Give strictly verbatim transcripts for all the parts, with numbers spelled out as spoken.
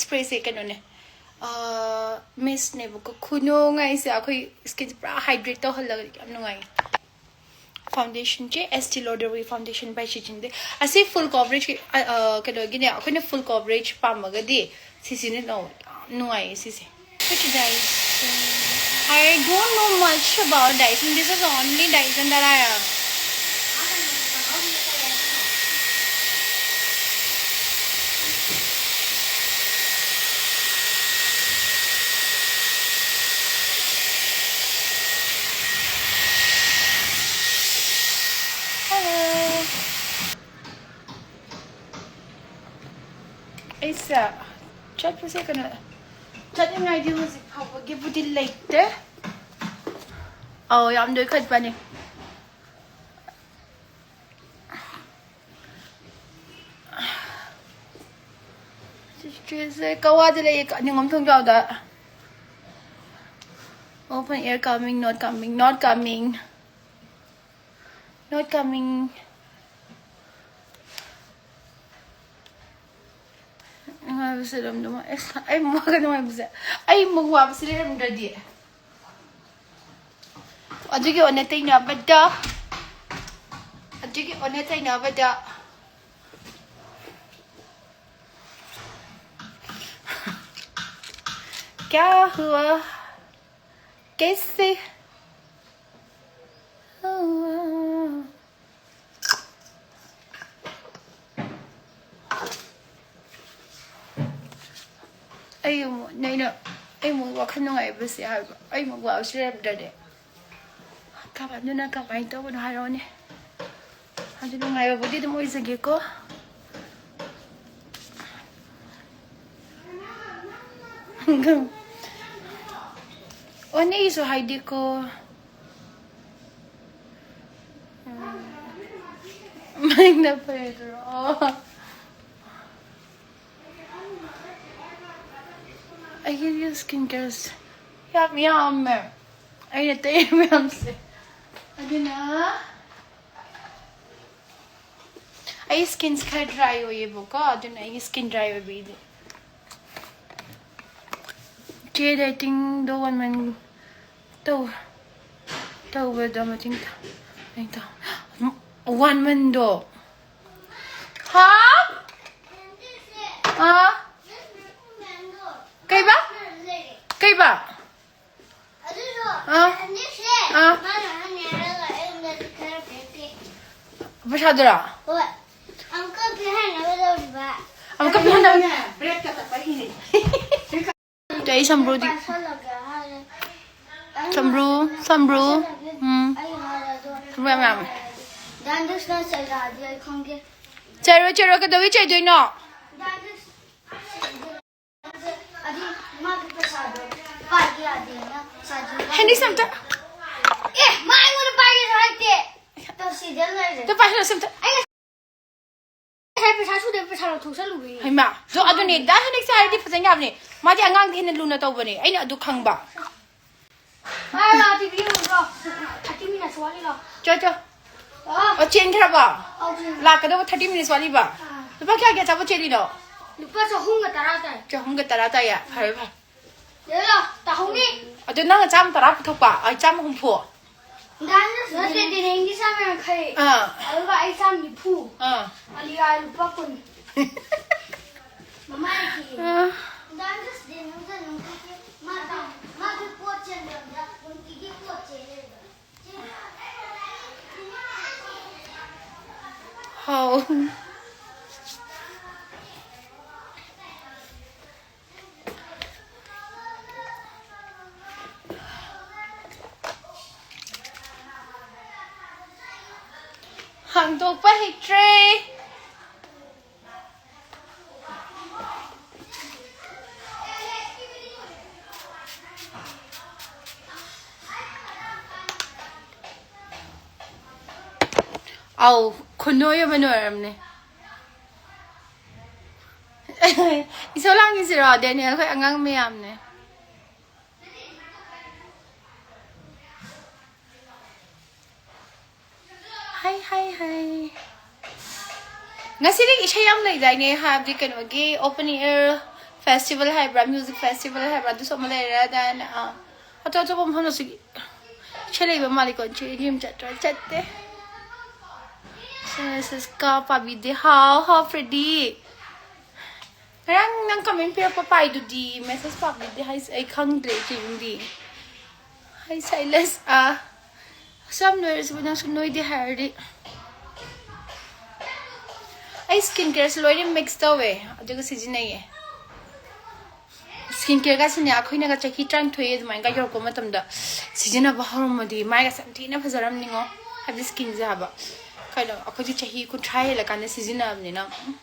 ꯁ꯭ꯄ꯭ꯔꯦꯁꯦ ꯀꯩꯅꯣꯅꯦ, ꯃꯤꯁꯅꯦꯕꯀꯣ꯫ ꯈꯨꯅꯨꯡꯉꯥꯏꯁꯦ, ꯑꯩꯈꯣꯏ ꯁ꯭ꯀꯤꯟꯁꯦ ꯄꯨꯔꯥ ꯍꯥꯏꯗ꯭ꯔꯦꯠ ꯇꯧꯍꯜꯂꯒ ꯌꯥꯝ ꯅꯨꯡꯉꯥꯏ꯫ ꯐꯥꯎꯟꯗꯦꯁꯟꯁꯦ ꯑꯦꯁꯇꯤ ꯂꯣꯗꯔꯒꯤ ꯐꯥꯎꯟꯗꯦꯁꯟ ꯄꯥꯏ ꯁꯤꯖꯤꯟꯅꯗꯦ꯫ ꯑꯁꯤ ꯐꯨꯜ ꯀꯣꯚꯔꯦꯖ, ꯀꯩꯅꯣꯒꯤꯅꯦ, ꯑꯩꯈꯣꯏꯅ ꯐꯨꯜ ꯀꯣꯚꯔꯦꯖ ꯄꯥꯝꯃꯒꯗꯤ ꯁꯤꯁꯤꯅ ꯂꯧ, ꯌꯥꯝ ꯅꯨꯡꯉꯥꯏꯌꯦ ꯁꯤꯁꯦ꯫ Which is nice. I don't know much about Dyson. This is only Dyson that I have. Hello. ꯑꯩꯁꯦ ꯆꯠꯄꯁꯦ ꯀꯩꯅꯣ, ꯆꯠꯅꯤꯡꯉꯥꯏꯗꯤ ꯍꯧꯖꯤꯛ ꯐꯥꯎꯕꯒꯤꯕꯨꯗꯤ ꯂꯩꯇꯦ꯫ ꯑꯧ, ꯌꯥꯝ ꯅꯣꯏꯈꯠꯄꯅꯤ꯫ ꯁꯤꯁꯇꯔꯁꯦ ꯀꯋꯥꯗ ꯂꯩꯌꯦ, ꯅꯤꯉꯣꯝ ꯊꯣꯡꯖꯥꯎꯗ꯫ Open air coming, not coming, not coming, not coming. ꯅꯨꯡꯉꯥꯏꯕꯁꯦ ꯑꯗꯨꯝ ꯅꯨꯡꯉꯥꯏ꯫ ꯑꯁ, ꯑꯩ ꯃꯨꯛ ꯋꯥꯒ ꯅꯨꯡꯉꯥꯏꯕꯁꯦ, ꯑꯩ ꯃꯨꯛ ꯋꯥꯕꯁꯤ ꯂꯩꯔꯝꯗ꯭ꯔꯗꯤ꯫ ꯑꯗꯨꯒꯤ ꯑꯣꯟꯅ ꯇꯩꯅꯕꯗ, ꯑꯗꯨꯒꯤ ꯑꯣꯟꯅ ꯇꯩꯅꯕꯗ, क्या हुआ? कैसे? ꯑꯩ ꯑꯃꯨꯛ ꯅꯣꯏꯅ, ꯑꯩ ꯑꯃꯨꯛ ꯋꯥꯈꯜ ꯅꯨꯡꯉꯥꯏꯕꯁꯦ ꯍꯥꯏꯕ, ꯑꯩ ꯑꯃꯨꯛ ꯋꯥꯕꯁꯤ ꯂꯩꯔꯝꯗ꯭ꯔꯗꯤ꯫ ꯀꯃꯥꯏ-, ꯑꯗꯨꯅ ꯀꯃꯥꯏꯅ ꯇꯧꯕꯅꯣ ꯍꯥꯏꯔꯛꯑꯣꯅꯦ꯫ ꯑꯗꯨ ꯅꯨꯡꯉꯥꯏꯕꯕꯨꯗꯤ ꯑꯗꯨꯝ ꯑꯣꯏꯖꯒꯦꯀꯣ꯫ ꯑꯣꯅꯦꯁꯨ ꯍꯥꯏꯗꯦꯀꯣ꯫ ꯃꯩꯅ ꯐꯩꯗ꯭ꯔꯣ? ꯑꯩꯒꯤ ꯁ꯭ꯀꯤꯟ ꯀꯦꯌꯔꯁꯦ ꯌꯥꯝ ꯌꯥꯝꯃꯦ, ꯑꯩꯅ ꯇꯩ ꯃꯌꯥꯝꯁꯦ꯫ ꯑꯗꯨꯅ ꯑꯩ ꯁ꯭ꯀꯤꯟꯁꯦ ꯈꯔ ꯗ꯭ꯔꯥꯏ ꯑꯣꯏꯌꯦꯕꯀꯣ, ꯑꯗꯨꯅ ꯑꯩꯒꯤ ꯁ꯭ꯀꯤꯟ ꯗ꯭ꯔꯥꯏ ꯑꯣꯏꯕꯒꯤꯗꯤ ꯆꯦ ꯗꯥꯏꯇꯤꯡꯗꯣ ꯋꯥꯟ ꯃꯟ ꯇꯧ ꯇꯧꯕꯗꯣ ꯃꯇꯤꯡ ꯇꯧ ꯋꯥꯟ ꯃꯟꯗꯣ꯫ ꯍꯥ? ꯑꯥ? ꯀꯩꯕ? ꯀꯩꯕ? ꯑꯥ? ꯑꯥ? ꯄꯩꯁꯥꯗꯨꯔꯣ? ꯑꯃꯨꯛꯀ ꯄꯤꯍꯟꯅꯕ ꯇꯧꯔꯤꯕ꯫ ꯑꯃꯨꯛꯀ ꯄꯤꯍꯟꯅꯕ꯫ ꯑꯗꯣ ꯑꯩ ꯁꯝꯕ꯭ꯔꯨꯗꯤ꯫ ꯁꯝꯕ꯭ꯔꯨ, ꯁꯝꯕ꯭ꯔꯨ꯫ ꯎꯝ꯫ ꯁꯝꯕ꯭ꯔꯨ ꯌꯥꯝ ꯌꯥꯝꯃꯦ꯫ ꯆꯠꯂꯣ, ꯆꯠꯂꯣ, ꯀꯩꯗꯧꯕꯩ ꯆꯩꯗꯣꯏꯅꯣ? ꯍꯦꯅꯤꯛꯁ ꯑꯝꯇ꯫ ꯑꯦ, ꯃꯥ ꯑꯩꯉꯣꯟꯗ ꯄꯥꯏꯒꯦꯁꯨ ꯍꯥꯏꯗꯦ꯫ ꯇꯧꯁꯤꯗ ꯂꯩꯔꯦ꯫ ꯑꯗꯨ ꯄꯥꯏꯍꯜꯂꯣ ꯁꯤ ꯑꯝꯇ꯫ ꯑꯩ ꯉꯁꯥꯏ ꯄꯩꯁꯥ ꯁꯨꯗꯦ, ꯄꯩꯁꯥ ꯂꯧꯊꯣꯛꯆꯜꯂꯨꯕꯩ꯫ ꯍꯩꯃꯥ, ꯑꯗꯣ ꯑꯗꯨꯅꯦ, ꯗꯥ ꯍꯦꯅꯤꯛꯁ ꯍꯥꯏꯔꯗꯤ ꯐꯖꯅ ꯌꯥꯕꯅꯦ꯫ ꯃꯥꯗꯤ ꯑꯉꯥꯡꯗꯤ ꯍꯦꯟꯅ ꯂꯨꯅ ꯇꯧꯕꯅꯦ, ꯑꯩꯅ ꯑꯗꯨ ꯈꯪꯕ꯫ ꯊꯥꯔꯇꯤ ꯃꯤꯅꯠꯁ ꯋꯥꯠꯂꯤꯔꯣ? ꯆꯣ, ꯆꯣ꯫ ꯑꯣ, ꯆꯦꯟꯈ꯭ꯔꯕꯣ? ꯑꯧ, ꯆꯦꯟꯈ꯭ꯔꯦ꯫ ꯂꯥꯛꯀꯗꯧꯕ ꯊꯥꯔꯇꯤ ꯃꯤꯅꯠꯁ ꯋꯥꯠꯂꯤꯕ? ꯑꯥ꯫ ꯂꯨꯄꯥ ꯀꯌꯥꯒꯤ ꯑꯆꯥꯄꯣꯠ ꯆꯦꯜꯂꯤꯅꯣ? ꯂꯨꯄꯥ ꯆꯍꯨꯝꯒ ꯇꯔꯥ ꯇꯥꯏ꯫ ꯆꯍꯨꯝꯒ ꯇꯔꯥ ꯇꯥꯏꯌꯦ? ꯐꯔꯦ, ꯐꯔꯦ꯫ ꯌꯦꯡꯉꯣ, ꯇꯥꯍꯧꯅꯤ꯫ ꯑꯗꯨ ꯅꯪꯅ ꯆꯥꯝꯃ ꯇꯔꯥ ꯄꯨꯊꯣꯛꯄ, ꯑꯩ ꯆꯥꯝꯃ ꯍꯨꯝꯐꯨ꯫ ꯅꯠꯇꯦ, ꯅꯠꯇꯦ, ꯅꯪꯒꯤ ꯆꯥꯝꯃ ꯌꯥꯡꯈꯩ꯫ ꯑꯥ꯫ ꯑꯗꯨꯒ ꯑꯩ ꯆꯥꯝꯃ ꯅꯤꯐꯨ꯫ ꯑꯥ꯫ ꯑꯂꯤꯌꯥ ꯂꯨꯄꯥ ꯀꯨꯟ꯫ ꯃꯃꯥꯏꯒꯤ꯫ ꯑꯥ꯫ ꯃꯥꯗꯤ ꯄꯣꯠ ꯆꯦꯟꯕꯝꯗ ꯅꯨꯡꯇꯤꯒꯤ ꯄꯣꯠ ꯆꯦꯜ ꯂꯩꯕ꯫ ꯍꯥꯎ꯫ ꯍꯥꯡꯗꯣꯛꯄ ꯍꯩꯇ꯭ꯔꯦ꯫ ꯑꯧ, ꯈꯨꯅꯣꯏ ꯑꯃ ꯅꯣꯏꯔꯝꯅꯦ꯫ ꯏꯁꯧ ꯂꯥꯡꯉꯤꯁꯤꯔꯣ? ꯗꯦꯅꯤꯌꯦꯜ ꯈꯣꯏ ꯑꯉꯥꯡ ꯃꯌꯥꯝꯅꯦ꯫ ꯍꯥꯏ, ꯍꯥꯏ, ꯍꯥꯏ꯫ ꯉꯁꯤꯗꯤ ꯏꯁꯩ ꯌꯥꯝ ꯂꯩꯗꯥꯏꯅꯦ? ꯍꯥꯏꯕꯗꯤ ꯀꯩꯅꯣꯒꯤ open air Festival ꯍꯥꯏꯕ꯭ꯔꯥ, music festival ꯍꯥꯏꯕ꯭ꯔꯥ, ꯑꯗꯨꯁꯨ ꯑꯃ ꯂꯩꯔꯦ꯫ ꯑꯗꯨꯅ, ꯑꯥ, ꯑꯇꯣꯞ ꯑꯇꯣꯞꯄ ꯃꯐꯝꯗꯁꯨ ꯏꯁꯩ ꯂꯩꯕ ꯃꯥꯜꯂꯤꯀꯣ꯫ ꯏꯆꯦ ꯒꯦꯝ ꯆꯠꯇ꯭ꯔꯥ? ꯆꯠꯇꯦ꯫ ꯃꯦꯁꯦꯁꯀ ꯄꯥꯕꯤꯗꯦ꯫ ꯍꯥꯎ, ꯍꯥꯎ, ꯐ꯭ꯔꯦꯗꯤ꯫ ꯉꯔꯥꯡ ꯅꯪ comment ꯄꯤꯔꯛꯄ ꯄꯥꯏꯗꯨꯗꯤ, message ꯄꯥꯕꯤꯗꯦ ꯍꯥꯏꯁꯦ ꯑꯩ ꯈꯪꯗ꯭ꯔꯦ, ꯏꯆꯦ ꯌꯨꯝꯗꯤ꯫ ꯍꯥꯏ ꯁꯥꯏꯂꯁ, ꯑꯥ, ꯑꯁꯨꯛ ꯌꯥꯝ ꯅꯣꯏꯔꯁꯤꯕꯨ ꯅꯪꯁꯨ ꯅꯣꯏꯗꯦ ꯍꯥꯏꯔꯗꯤ꯫ ꯑꯩ skin careꯁꯦ ꯂꯣꯏꯅ mix ꯇꯧꯋꯦ, ꯑꯗꯨꯒ ꯁꯤꯖꯤꯟꯅꯩꯌꯦ꯫ Skin careꯒꯁꯤꯅꯦ, ꯑꯩꯈꯣꯏꯅꯒ ꯆꯍꯤ ꯇꯔꯥꯅꯤꯊꯣꯏ ꯑꯗꯨꯃꯥꯏꯅꯒ ꯌꯧꯔꯛꯄ ꯃꯇꯝꯗ ꯁꯤꯖꯤꯟꯅꯕ ꯍꯧꯔꯝꯃꯗꯤ ꯃꯥꯏꯒꯁꯦ ꯌꯥꯝ ꯊꯤꯅ ꯐꯖꯔꯝꯅꯤꯉꯣ꯫ ꯍꯥꯏꯕꯗꯤ skinꯁꯦ ꯍꯥꯏꯕ꯫ ꯀꯩꯅꯣ, ꯑꯩꯈꯣꯏꯗꯤ ꯆꯍꯤ ꯀꯨꯟꯊ꯭ꯔꯥ ꯍꯦꯜꯂꯀꯥꯟꯗ ꯁꯤꯖꯤꯟꯅꯕꯅꯤꯅ꯫ ꯎꯝ꯫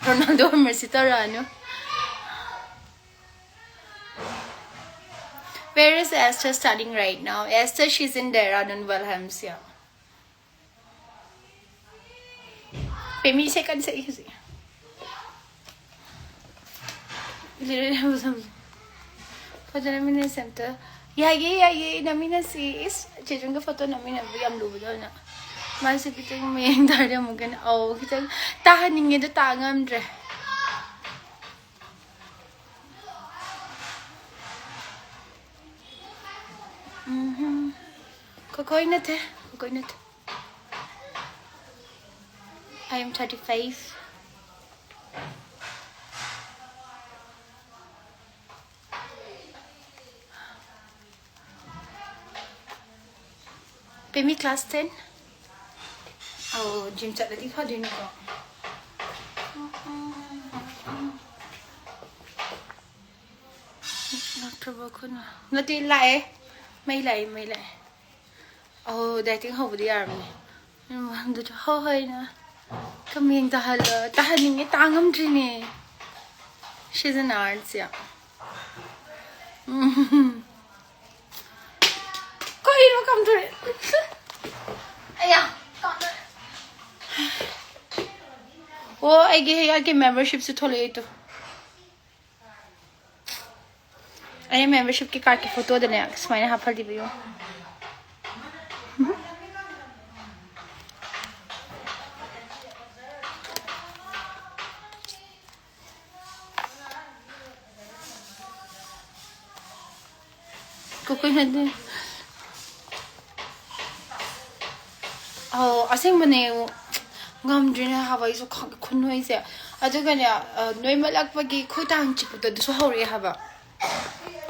ꯔꯣꯅꯥꯜꯗꯣ ꯃꯦꯁꯤ ꯇꯧꯔꯛꯑꯅꯨ꯫ Where is Esther studying right now? Esther, she's in Dehradun, Valhamsia. ꯄꯦꯃꯤ ꯏꯁꯩ ꯀꯟꯅ ꯁꯛꯏ ꯍꯧꯖꯤꯛ꯫ ꯐꯖꯅ ꯃꯤꯅ ꯁꯦꯝꯇ꯫ ꯌꯥꯏꯌꯦ, ꯌꯥꯏꯌꯦ, ꯅꯝꯃꯤꯟꯅꯁꯤ꯫ ꯏꯁ, ꯆꯦꯆꯨꯟꯒ photo ꯅꯝꯃꯤꯟꯅꯕ ꯌꯥꯝ ꯂꯨꯕꯗꯧꯅ꯫ ꯃꯥꯁꯦ ꯈꯤꯇꯪ ꯃꯌꯦꯡ ꯇꯥꯔꯗꯤ ꯑꯃꯨꯛ ꯀꯩꯅꯣ, ꯑꯧ, ꯈꯤꯇꯪ ꯇꯥꯍꯟꯅꯤꯡꯉꯦ, ꯑꯗꯣ ꯇꯥ ꯉꯝꯗ꯭ꯔꯦ꯫ ꯎꯝꯍꯨꯝ꯫ ꯀꯣꯀꯣꯏ ꯅꯠꯇꯦ, ꯀꯣꯀꯣꯏ ꯅꯠꯇꯦ꯫ I am thirty-five. ꯄꯦꯃꯤ class ten? ꯑꯧ, gym ꯆꯠꯂꯗꯤ ꯐꯗꯣꯏꯅꯤꯀꯣ꯫ ꯂꯥꯛꯇ꯭ꯔꯕ ꯑꯩꯈꯣꯏꯅ? ꯅꯠꯇꯦ, ꯂꯥꯛꯑꯦ꯫ ꯃꯩ ꯂꯥꯛꯑꯦ, ꯃꯩ ꯂꯥꯛꯑꯦ꯫ ꯑꯧ, dieting ꯍꯧꯕꯗꯤ ꯌꯥꯔꯕꯅꯦ꯫ ꯃꯃꯥꯡꯗꯁꯨ ꯍꯣꯏ ꯍꯣꯏꯅ ꯀꯃꯦꯟ ꯇꯥꯍꯜꯂ-, ꯇꯥꯍꯟꯅꯤꯡꯉꯦ, ꯇꯥ ꯉꯝꯗ꯭ꯔꯤꯅꯦ꯫ She's an arts, yeah. ꯎꯝ꯫ ꯀꯩꯅꯣ ꯀꯝꯗꯣꯔꯦ? ꯑꯌꯥ, ꯀꯝꯗꯣꯔꯦ꯫ ꯑꯣ, ꯑꯩꯒꯤ ꯍꯦꯌꯔꯒꯤ membershipꯁꯨ ꯊꯣꯛꯂꯛꯑꯦ ꯇꯨ꯫ ꯑꯩ membershipꯀꯤ cardꯀꯤ photoꯗꯅꯦ ꯁꯨꯃꯥꯏꯅ ꯍꯥꯞꯍꯜꯂꯤꯕ ꯌꯦꯡꯉꯣ꯫ ꯀꯨꯀꯨꯏ ꯅꯠꯇꯦ꯫ ꯑꯧ, ꯑꯁꯦꯡꯕꯅꯦ꯫ ꯉꯝꯗ꯭ꯔꯤꯅꯦ ꯍꯥꯏꯕ ꯑꯩꯁꯨ ꯈꯪ-, ꯈꯨꯅꯣꯏꯁꯦ꯫ ꯑꯗꯨꯒꯅꯦ, ꯑ, ꯅꯣꯏꯃꯜꯂꯛꯄꯒꯤ ꯈꯨꯗꯥꯡ ꯆꯤꯛꯄꯗꯣ ꯑꯗꯨꯁꯨ ꯍꯧꯔꯛꯑꯦ ꯍꯥꯏꯕ꯫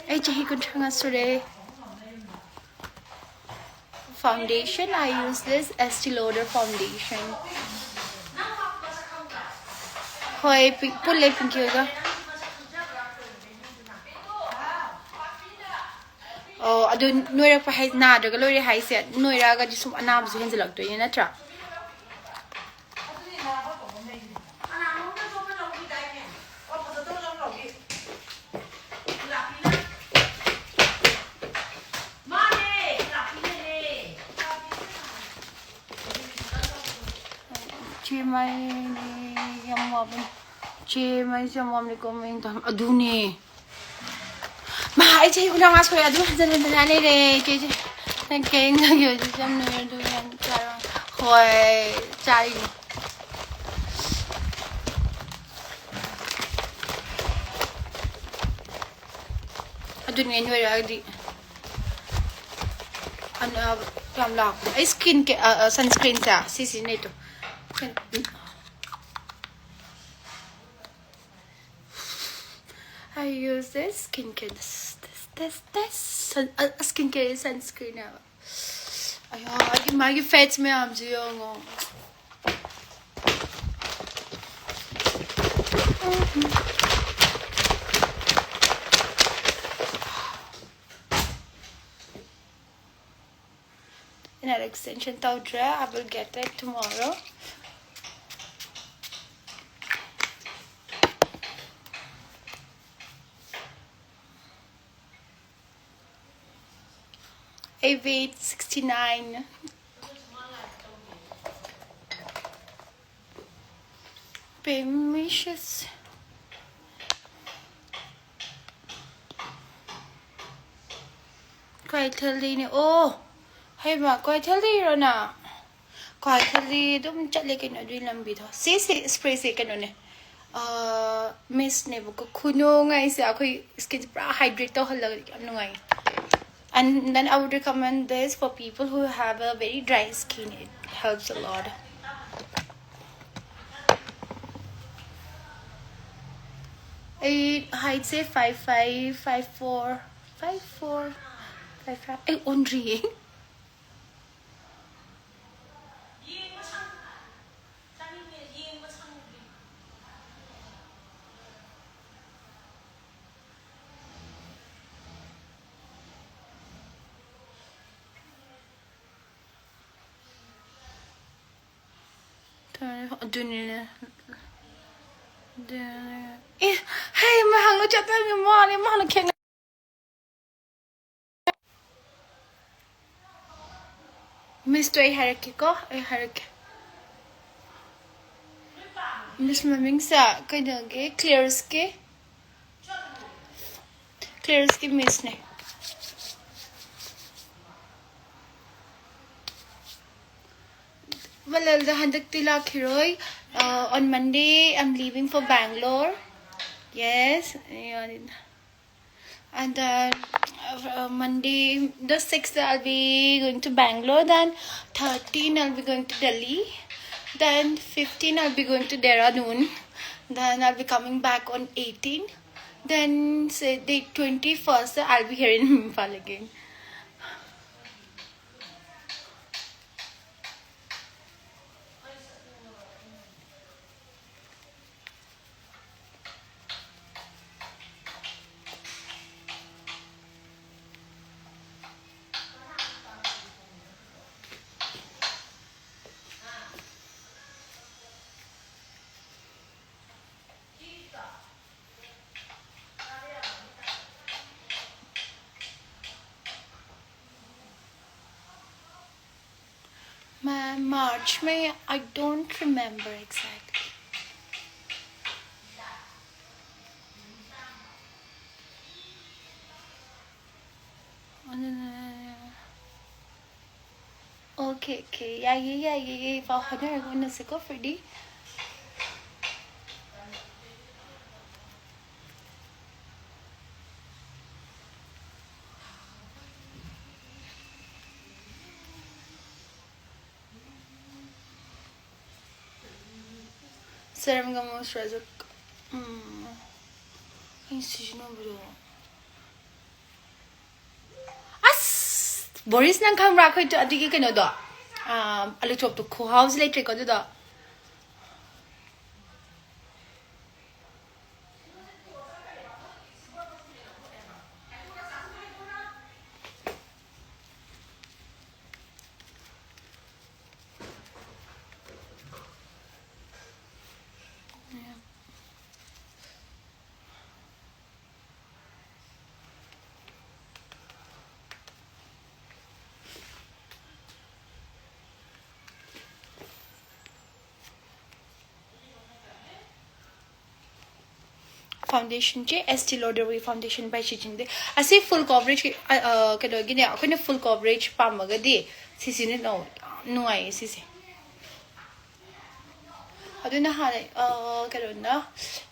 ꯑꯩ ꯆꯍꯤ ꯀꯨꯟꯊ꯭ꯔꯥ ꯃꯉꯥ ꯁꯨꯔꯦ꯫ Foundation, I use this Estee Lauder foundation. ꯍꯣꯏ, ꯄꯤ-, ꯄꯨꯜꯂꯦ ꯄꯤꯡꯀꯤ ꯍꯣꯏꯒ꯫ ꯑꯣ, ꯑꯗꯨ ꯅꯣꯏꯔꯛꯄ ꯍꯥꯏ-, ꯅꯥꯗ꯭ꯔꯒ ꯂꯣꯏꯔꯦ ꯍꯥꯏꯁꯦ, ꯅꯣꯏꯔꯛꯑꯒꯗꯤ ꯁꯨꯝ ꯑꯅꯥꯕꯁꯨ ꯍꯦꯟꯖꯜꯂꯛꯇꯣꯏꯅꯦ, ꯅꯠꯇ꯭ꯔꯥ? ꯆꯦ ꯃꯥꯏꯅꯦ ꯌꯥꯝ ꯋꯥꯕꯅꯦ꯫ ꯆꯦ ꯃꯥꯏꯁꯦ ꯌꯥꯝ ꯋꯥꯕꯅꯦꯀꯣ, ꯃꯌꯦꯡ ꯇꯥꯍꯟ-, ꯑꯗꯨꯅꯦ꯫ ꯃꯥ, ꯑꯩ ꯆꯍꯤ ꯀꯨꯟꯊ꯭ꯔꯥ ꯃꯉꯥ ꯁꯨꯔꯦ, ꯑꯗꯨꯝ ꯍꯟꯖꯟ ꯍꯟꯖꯟ ꯍꯥꯏ ꯂꯩꯔꯦ, ꯆꯦꯁꯦ꯫ ꯅꯪ ꯀꯩ ꯏꯟꯖꯥꯡ ꯌꯣꯜꯂꯤ? ꯌꯥꯝ ꯅꯣꯏꯔꯦ, ꯑꯗꯨ ꯌꯥꯝ ꯆꯥꯔꯣ꯫ ꯍꯣꯏ, ꯆꯥꯔꯤꯅꯦ꯫ ꯑꯗꯨꯅꯦ, ꯅꯣꯏꯔꯛꯑꯗꯤ ꯑꯅꯥꯕ ꯌꯥꯝ ꯂꯥꯛꯄꯅꯦ꯫ ꯑꯩ ꯁ꯭ꯀꯤꯟ ꯀꯦ-, ꯑ, ꯑ, ꯁꯟꯁ꯭ꯀ꯭ꯔꯤꯟꯁꯦ ꯁꯤ ꯁꯤꯖꯤꯟꯅꯩꯗꯣ꯫ I use this skincare, this, this, this, this, sun-, uh, skincare sunscreen ꯍꯥꯏꯕ꯫ ꯑꯌꯥ, ꯑꯩꯒꯤ ꯃꯥꯒꯤ fats ꯃꯌꯥꯝꯁꯦ ꯌꯦꯡꯉꯣ꯫ Inner extension ꯇꯧꯗ꯭ꯔꯦ, I will get it tomorrow. ꯑꯩ weight sixty nine. Permissions. ꯀ꯭ꯋꯥꯀꯩꯊꯦꯜꯗꯩꯅꯦ꯫ ꯑꯣ, ꯍꯩꯃꯥ, ꯀ꯭ꯋꯥꯀꯩꯊꯦꯜꯗꯩꯔꯣ ꯅꯪ? ꯀ꯭ꯋꯥꯀꯩꯊꯦꯜꯗꯤ ꯑꯗꯨꯝ ꯆꯠꯂꯦ ꯀꯩꯅꯣ, ꯑꯗꯨꯒꯤ ꯂꯝꯕꯤꯗꯣ꯫ ꯁꯤꯁꯦ spray ꯁꯦ ꯀꯩꯅꯣꯅꯦ, ꯑꯥ, mist ꯅꯦꯕꯀꯣ꯫ ꯈꯨꯅꯨꯡꯉꯥꯏꯁꯦ, ꯑꯩꯈꯣꯏ skin ꯁꯦ ꯄꯨꯔꯥ hydrate ꯇꯧꯍꯜꯂꯒ ꯌꯥꯝ ꯅꯨꯡꯉꯥꯏ꯫ And then I would recommend this for people who have a very dry skin. It helps a lot. ꯑꯩ height ꯁꯦ five five, five four, five four, five five꯫ ꯑꯩ ꯑꯣꯟꯗ꯭ꯔꯤꯌꯦ꯫ ꯑꯗꯨꯅꯤꯅꯦ꯫ ꯑꯦ, ꯍꯩ, ꯃꯍꯥꯛꯅ ꯆꯠꯇꯕꯒꯤ ꯃꯥꯅꯦ, ꯃꯥꯅ ꯈꯦꯡꯅ-, Miss ꯇꯣ ꯑꯩ ꯍꯥꯏꯔꯛꯀꯦꯀꯣ, ꯑꯩ ꯍꯥꯏꯔꯛꯀꯦ꯫ Miss ꯃꯃꯤꯡꯁꯦ ꯀꯩꯅꯣꯒꯤ, Claire's ꯀꯤ, Claire's ꯀꯤ Miss ꯅꯦ꯫ ꯃꯂꯜꯗ ꯍꯟꯗꯛꯇꯤ ꯂꯥꯛꯈꯤꯔꯣꯏ꯫ Uh, on Monday, I'm leaving for Bangalore. Yes. And then, uh, Monday, the sixth, I'll be going to Bangalore. Then thirteen, I'll be going to Delhi. Then fifteen, I'll be going to Dehradun. Then I'll be coming back on eighteen. Then, say, the twenty-first, I'll be here in Imphal again. March में, I don't remember exactly. Okay, okay. ꯌꯥꯏꯌꯦ, ꯌꯥꯏꯌꯦ, ꯌꯥꯏꯌꯦ꯫ ꯄꯥꯎ ꯐꯥꯎꯅꯔꯒ ꯎꯅꯁꯤꯀꯣ, ꯐ꯭ꯔꯦꯗꯤ꯫ Serumꯒ moisturizer, ꯎꯝ, ꯑꯩ ꯁꯤꯖꯤꯟꯅꯕꯗꯣ, ꯑꯁ, ꯕꯣꯔꯤꯁ, ꯅꯪ ꯈꯪꯕ꯭ꯔꯥ? ꯑꯩꯈꯣꯏ ꯑꯗꯨꯒꯤ ꯀꯩꯅꯣꯗꯣ, ꯑꯥ, ꯑꯂꯨ ꯆꯣꯞꯇꯣ ꯈꯨꯍꯥꯎꯁꯤ ꯂꯩꯇ꯭ꯔꯦꯀꯣ ꯑꯗꯨꯗꯣ꯫ Foundationꯁꯦ Estee Lauderꯒꯤ foundation by ꯁꯤꯖꯤꯟꯅꯗꯦ꯫ ꯑꯁꯤ full coverage, ꯑ, ꯑ, ꯀꯩꯅꯣꯒꯤꯅꯦ, ꯑꯩꯈꯣꯏꯅ full coverage ꯄꯥꯝꯃꯒꯗꯤ ꯁꯤꯁꯤꯅ ꯌꯥꯝ ꯅꯨꯡꯉꯥꯏꯌꯦ ꯁꯤꯁꯦ꯫ ꯑꯗꯨ ꯅꯍꯥꯟ, ꯑ, ꯀꯩꯅꯣꯅ,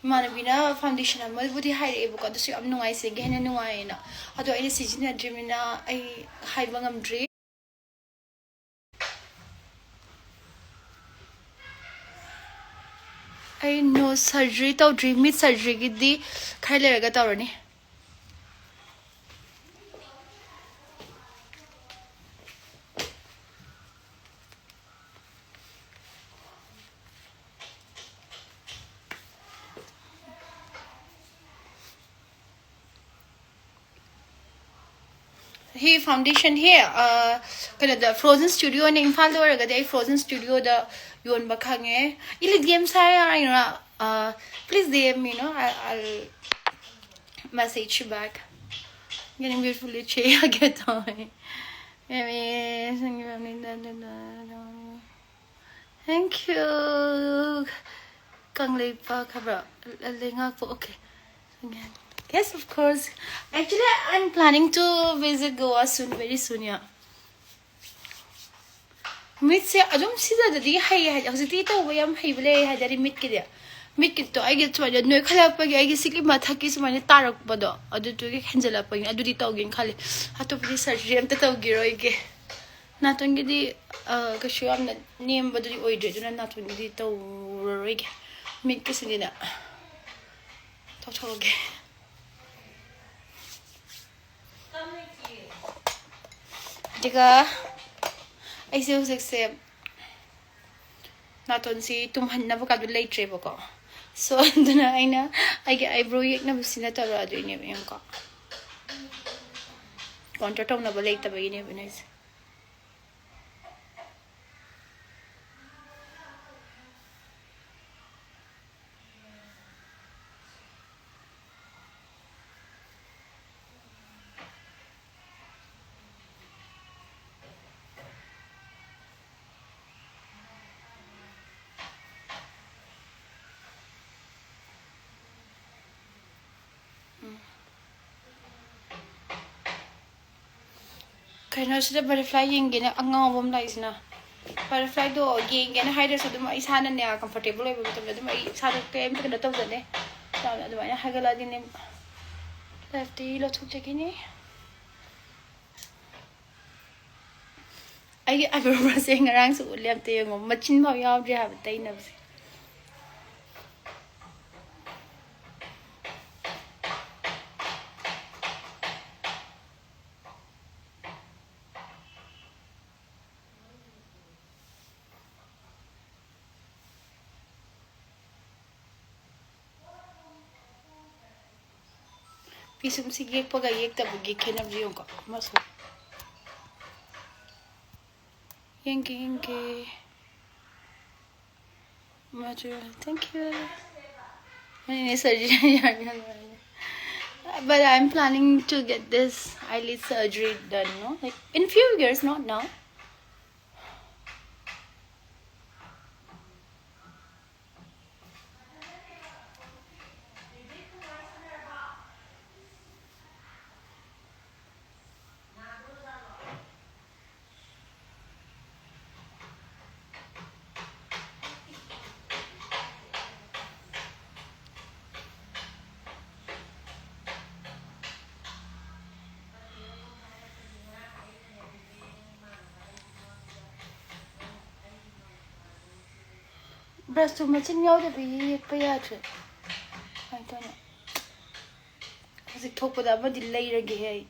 ꯏꯃꯥꯟꯅꯕꯤꯅ foundation ꯑꯃꯕꯨꯗꯤ ꯍꯥꯏꯔꯛꯑꯦꯕꯀꯣ, ꯑꯗꯨꯁꯨ ꯌꯥꯝ ꯅꯨꯡꯉꯥꯏ, ꯁꯤꯒꯤ ꯍꯦꯟꯅ ꯅꯨꯡꯉꯥꯏꯌꯦꯅ꯫ ꯑꯗꯣ ꯑꯩꯅ ꯁꯤꯖꯤꯟꯅꯗ꯭ꯔꯤꯕꯅꯤꯅ ꯑꯩ ꯍꯥꯏꯕ ꯉꯝꯗ꯭ꯔꯤ꯫ ꯑꯩ nose surgery ꯇꯧꯗ꯭ꯔꯤ, ꯃꯤꯠ surgeryꯒꯤꯗꯤ ꯈꯔ ꯂꯩꯔꯒ ꯇꯧꯔꯅꯤ꯫ ꯍꯤ foundation ꯍꯤ, ꯑ, ꯀꯩꯅꯣꯗ, Frozen Studioꯅ, ꯏꯝꯐꯥꯜꯗ ꯑꯣꯏꯔꯒꯗꯤ ꯑꯩ Frozen Studioꯗ ꯌꯣꯟꯕ ꯈꯪꯉꯦ꯫ Ili D M ꯁꯥ ꯌꯥꯔꯤꯅꯣ? Uh, please D M me, no? I, I'll message you back. Getting beautifully ꯆꯦ ꯌꯥꯒꯦ ꯇꯧꯋꯦ꯫ Thank you. ꯀꯪꯂꯩꯄꯥꯛ ꯍꯥꯏꯕ꯭ꯔꯥ? ꯂꯩꯉꯥꯛꯄ, okay. Yes, of course. Actually, I'm planning to visit Goa soon, very soon, yeah. ꯃꯤꯠꯁꯦ ꯑꯗꯨꯝ ꯁꯤꯖꯗꯗꯤ ꯍꯩ ꯍꯥꯏꯗꯤ, ꯍꯧꯖꯤꯛꯇꯤ ꯇꯧꯕ ꯌꯥꯝ ꯍꯩꯕ ꯂꯩ ꯍꯥꯏꯇꯥꯔꯦ ꯃꯤꯠꯀꯤꯗꯤ꯫ ꯃꯤꯠꯀꯤꯗꯣ ꯑꯩꯒꯤ ꯁꯨꯃꯥꯏꯅ ꯅꯣꯏꯈꯠꯂꯛꯄꯒꯤ ꯑꯩꯒꯤ ꯁꯤꯒꯤ ꯃꯊꯛꯀꯤ ꯁꯨꯃꯥꯏꯅ ꯇꯥꯔꯛꯄꯗꯣ, ꯑꯗꯨꯗꯨꯒꯤ ꯍꯦꯟꯖꯜꯂꯛꯄꯒꯤ ꯑꯗꯨꯗꯤ ꯇꯧꯒꯦꯅ ꯈꯜꯂꯤ꯫ ꯑꯇꯣꯞꯄꯗꯤ surgery ꯑꯝꯇ ꯇꯧꯈꯤꯔꯣꯏꯒꯦ꯫ ꯅꯥꯇꯣꯟꯒꯤꯗꯤ, ꯑ, ꯀꯩꯁꯨ ꯌꯥꯝꯅ ꯅꯦꯝꯕꯗꯨꯗꯤ ꯑꯣꯏꯗ꯭ꯔꯦ, ꯑꯗꯨꯅ ꯅꯥꯇꯣꯟꯒꯤꯗꯤ ꯇꯧꯔꯔꯣꯏꯒꯦ꯫ ꯃꯤꯠꯀꯤꯁꯤꯅꯤꯅ ꯇꯧꯊꯣꯛꯑꯒꯦ꯫ ꯑꯗꯨꯒ ꯑꯩꯁꯦ ꯍꯧꯖꯤꯛꯁꯦ ꯅꯥꯇꯣꯟꯁꯤ ꯇꯨꯝꯍꯟꯅꯕ ꯀꯥꯗꯨ ꯂꯩꯇ꯭ꯔꯦꯕꯀꯣ꯫ So, ꯑꯗꯨꯅ ꯑꯩꯅ ꯑꯩꯒꯤ ꯑꯥꯏꯕ꯭ꯔꯣ ꯌꯦꯛꯅꯕꯁꯤꯅ ꯇꯧꯔꯛꯑꯗꯣꯏꯅꯦꯕ꯫ ꯌꯦꯡꯉꯨꯀꯣ, ꯀꯣꯟꯇ꯭ꯔꯣꯜ ꯇꯧꯅꯕ ꯂꯩꯇꯕꯒꯤꯅꯦꯕ ꯑꯩꯅ ꯍꯥꯏꯁꯦ꯫ ꯀꯩꯅꯣ, ꯁꯤꯗ ꯕꯇꯔꯐ꯭ꯂꯥꯏ ꯌꯦꯡꯒꯦꯅ ꯑꯉꯥꯎꯕ ꯑꯃ ꯂꯥꯛꯏꯁꯤꯅ꯫ ꯕꯇꯔꯐ꯭ꯂꯥꯏꯗꯣ ꯌꯦꯡꯒꯦꯅ ꯍꯥꯏꯗ꯭ꯔꯁꯨ ꯑꯗꯨꯝ ꯑꯩ ꯏꯁꯥꯅꯅꯦ, ꯀꯝꯐꯣꯔꯇꯦꯕꯜ ꯑꯣꯏꯕ ꯃꯇꯝꯗ ꯑꯗꯨꯝ ꯑꯩ ꯏꯁꯥꯗ ꯀꯩꯝꯇ ꯀꯩꯅꯣ ꯇꯧꯖꯗꯦ꯫ ꯌꯥꯝꯅ ꯑꯗꯨꯃꯥꯏꯅ ꯍꯥꯏꯒꯠꯂꯛꯑꯗꯤꯅꯦ, ꯂꯥꯏꯐꯇꯤ ꯂꯧꯊꯣꯛꯆꯈꯤꯅꯤ꯫ ꯑꯩꯒꯤ ꯑꯥꯏꯕ꯭ꯔꯣꯁꯦ ꯉꯔꯥꯡꯁꯨ ꯎꯠꯂꯦ, ꯑꯝꯇ ꯌꯦꯡꯉꯣ, ꯃꯆꯤꯟ ꯐꯥꯎ ꯌꯥꯎꯗ꯭ꯔꯤ ꯍꯥꯏꯕ ꯇꯩꯅꯕꯁꯦ꯫ ꯄꯤꯁꯨꯝꯁꯤ ꯌꯦꯛꯄꯒ ꯌꯦꯛꯇꯕꯒꯤ ꯈꯦꯠꯅꯕꯁꯤ ꯌꯦꯡꯉꯨꯀꯣ, ꯑꯃꯁꯨ꯫ ꯌꯦꯡꯒꯦ, ꯌꯦꯡꯒꯦ꯫ ꯃꯆꯨ, thank you. ꯑꯩꯅ surgery ꯌꯥꯝ ꯌꯥꯝ ꯅꯨꯡꯉꯥꯏꯅꯦ꯫ But I'm planning to get this eyelid surgery done, no? Like, in few years, not now. ꯕ꯭ꯔꯁꯇꯨ ꯃꯆꯤꯟ ꯌꯥꯎꯗꯕꯤ ꯌꯦꯛꯄ ꯌꯥꯗ꯭ꯔꯦ꯫ ꯀꯃꯥꯏꯅ ꯇꯧꯅꯤ? ꯍꯧꯖꯤꯛ ꯊꯣꯛꯄꯗ ꯑꯃꯗꯤ ꯂꯩꯔꯒꯦ ꯑꯩ꯫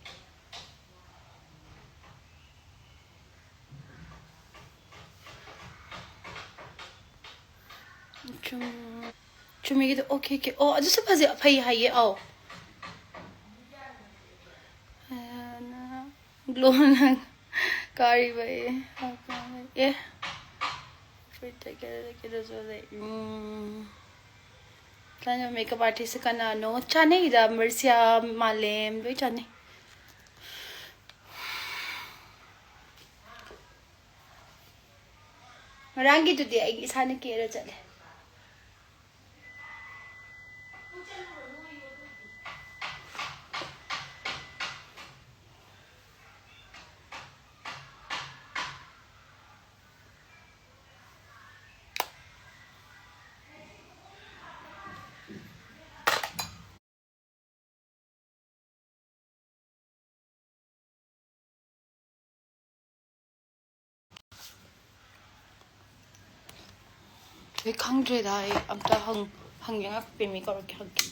ꯆꯨꯝ-, ꯆꯨꯝꯃꯤꯒꯤꯗꯣ ꯑꯣꯀꯦ ꯑꯣꯀꯦ꯫ ꯑꯣ, ꯑꯗꯨꯁꯨ ꯐꯖꯩ, ꯐꯩ ꯍꯥꯏꯌꯦ꯫ ꯑꯧ꯫ ꯒ꯭ꯂꯣꯅ ꯀꯥꯔꯤꯕ ꯑꯦ꯫ ꯑꯦ꯫ ꯐꯨꯔꯤꯠꯇ ꯀꯦꯔ-, ꯀꯦꯔꯁꯨ ꯂꯩ꯫ ꯎꯝ꯫ ꯊꯥꯏꯅ ꯃꯦꯀꯞ ꯑꯥꯔꯇꯤꯁꯁꯦ ꯀꯅꯥꯅꯣ? ꯆꯥꯅꯩꯗ, ꯃꯔꯁꯤꯌꯥ, ꯃꯥꯂꯦꯝ, ꯂꯣꯏ ꯆꯥꯅꯩ꯫ ꯉꯔꯥꯡꯒꯤꯗꯨꯗꯤ ꯑꯩ ꯏꯁꯥꯅ ꯀꯦꯔ ꯆꯠꯂꯦ꯫ ꯑꯩ ꯈꯪꯗ꯭ꯔꯦꯗ, ꯑꯩ ꯑꯝꯇ ꯍꯪ-, ꯍꯪꯒꯦ, ꯉꯥꯏꯈꯣ, ꯄꯦꯃꯤ ꯀꯧꯔꯛꯀꯦ, ꯍꯪꯒꯦ꯫